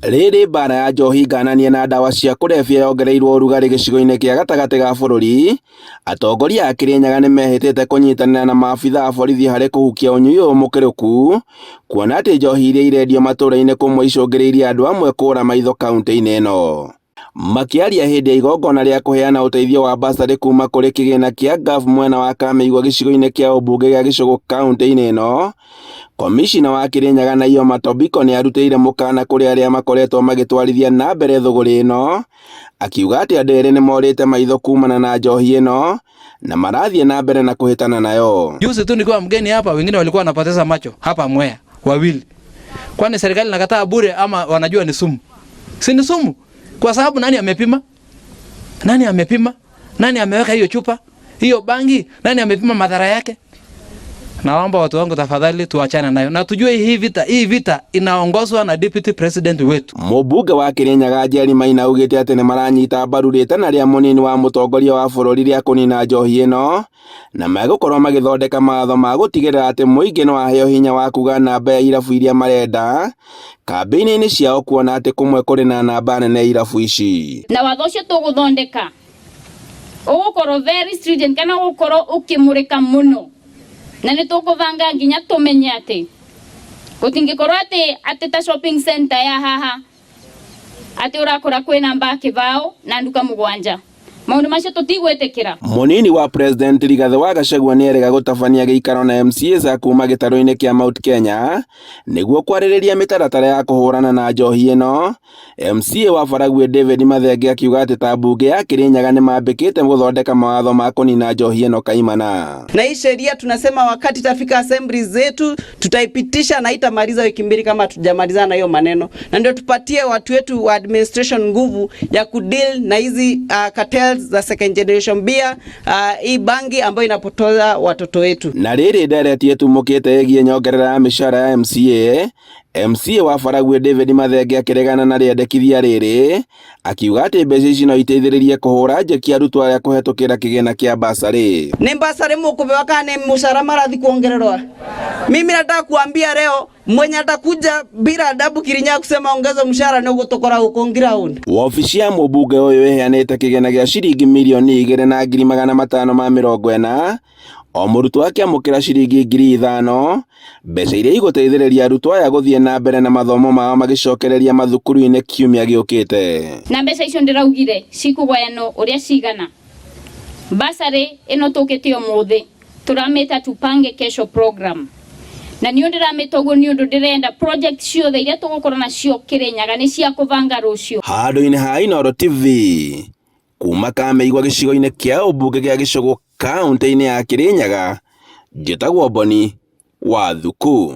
Rĩrĩ mbara ya njohi ngananie na ndawa cia kũrebia yongereirwo ũrugarĩ gĩcigo-inĩ kĩa gatagatĩ ga bũrũri, atongoria a Kĩrĩnyaga nĩmehĩtĩte kũnyitanĩra na maabitha a borithi harĩ kũhukia ũnyui ũyũ mũkĩrũku, kuona atĩ njohi iria irendio matũra-inĩ kũmwe icũngĩrĩirie andũ amwe kũra maitho kauntĩ-inĩ ĩno. Makĩaria hĩndĩ ya igongona rĩa kũheana ũteithio wa bursary kuma kũrĩ kĩgĩna kĩa GAF mwena wa Kamĩigua gĩcigo-inĩ kĩa ũmbunge gĩa Gĩcũgũ kauntĩ-inĩ ĩno, Komicina wa Kĩrĩnyaga Naiyoma Tobiko nĩ arutĩire mũkana kũrĩ arĩa makoretwo magĩtwarithia na mbere thũgũrĩ ĩno, akiuga atĩ andũ erĩ nĩ morĩte maitho kumana na njohi ĩno na marathiĩ na mbere na kũhĩtana nayo. Juzi tu nikiwa mgeni hapa, wengine walikuwa wanapoteza macho hapa Mwea wawili. Kwani serikali inakataa bure ama wanajua ni sumu? Si ni sumu? Kwa sababu nani amepima? Nani amepima? Nani ameweka hiyo chupa? Hiyo bangi, nani amepima madhara yake? Naomba watu wangu tafadhali tuachane nayo na tujue hii vita inaongozwa na deputy president wetu. Mũmbunge wa Kĩrĩnyaga Njeri Maina augĩte atĩ nĩ maranyita mbaru rĩtana rĩa mũnini wa mũtongoria wa bũrũri rĩa kũnina njohi ĩno na megũkorwo magĩthondeka mawatho ma gũtigĩrĩra atĩ mũingĩ nĩ waheo hinya wa kuga namba ya irabu iria marenda kambĩini-inĩ ciao, kuona atĩ kũmwe kũrĩ na namba nene ya irabu ici. Na watho ũcio tũgũthondeka ũgũkorwo very stringent kana ũgũkorwo ũkĩmũrĩka mũno, na nĩ tũkũbanga nginya tũmenye atĩ gũtingĩkorwo atĩ ta shopping center ya haha atĩ ũrakora kwĩna mbaa kĩbao na nduka 7. Maũndũ macio tũtigwĩtĩkĩra. Mũnini wa President Rigathĩ wa Gachagua nĩerĩga gũtabania gĩikaro na MCAs a kuma gĩtarũ-inĩ kĩa Mount Kenya nĩguo kwarĩrĩria mĩtaratara ya kũhũrana na njohi ĩno. MCA wa Baragwi David Mathenge akiuga atĩ ta mbunge ya Kirinyaga nĩmambĩkĩte gũthondeka mawatho ma kũnina njohi ĩno kaimana. Na hii sheria tunasema wakati itafika assembly zetu tutaipitisha na itamaliza wiki 2 kama hatujamalizana na hiyo maneno, na ndio tupatie watu wetu wa administration nguvu ya kudeal na hizi cartels za second generation beer, hii bangi ambayo inapotoza watoto wetu. Na rĩrĩ ndereti ĩtumũkĩte ĩgiĩ nyongerera ya mĩcara ya MCA, MCA wa Baragwi David Mathenge akĩregana na rĩendekithia rĩrĩ, akiuga atĩ mbeca ici no iteithĩrĩrie kũhũra njeki arutwo arĩa kũhetũkĩra kĩgĩna kĩa basarĩ. Ni basari mukupewa kana ni mshahara marathi kuongererwa? Mimi nataka kuambia leo mwenye atakuja bila adabu Kirinyaga kusema ongeza mshahara ni ugutukora guku ground. Wabici ya mũmbunge ũyũ ĩheanĩte kĩgĩna gĩa ciringi 2,540,000 o mũrutwo akĩamũkĩra ciringi 5,000, mbeca iria igũteithĩrĩria arutwo aya gũthiĩ na mbere na mathomo mao magĩcokereria mathukuru-inĩ kiumia gĩũkĩte. Na mbeca icio ndĩraugire cikũgayanwo ũrĩa cigana. Basarĩ ĩno tũkĩte ũmũthĩ tũramĩta Tupange Kesho program, na nĩ ndĩramĩta ũguo nĩ ũndũ ndĩrenda project ciothe iria tũgũkorwo nacio Kĩrĩnyaga nĩ cia kũbanga rũciũ. Handũ-inĩ ha Inooro TV kuma Kamĩigua gĩcigo-inĩ kĩa ũmbunge gĩa Gĩcũgũ kauntĩ-inĩ ya Kĩrĩnyaga, njĩtagwo Boni wa Thuku.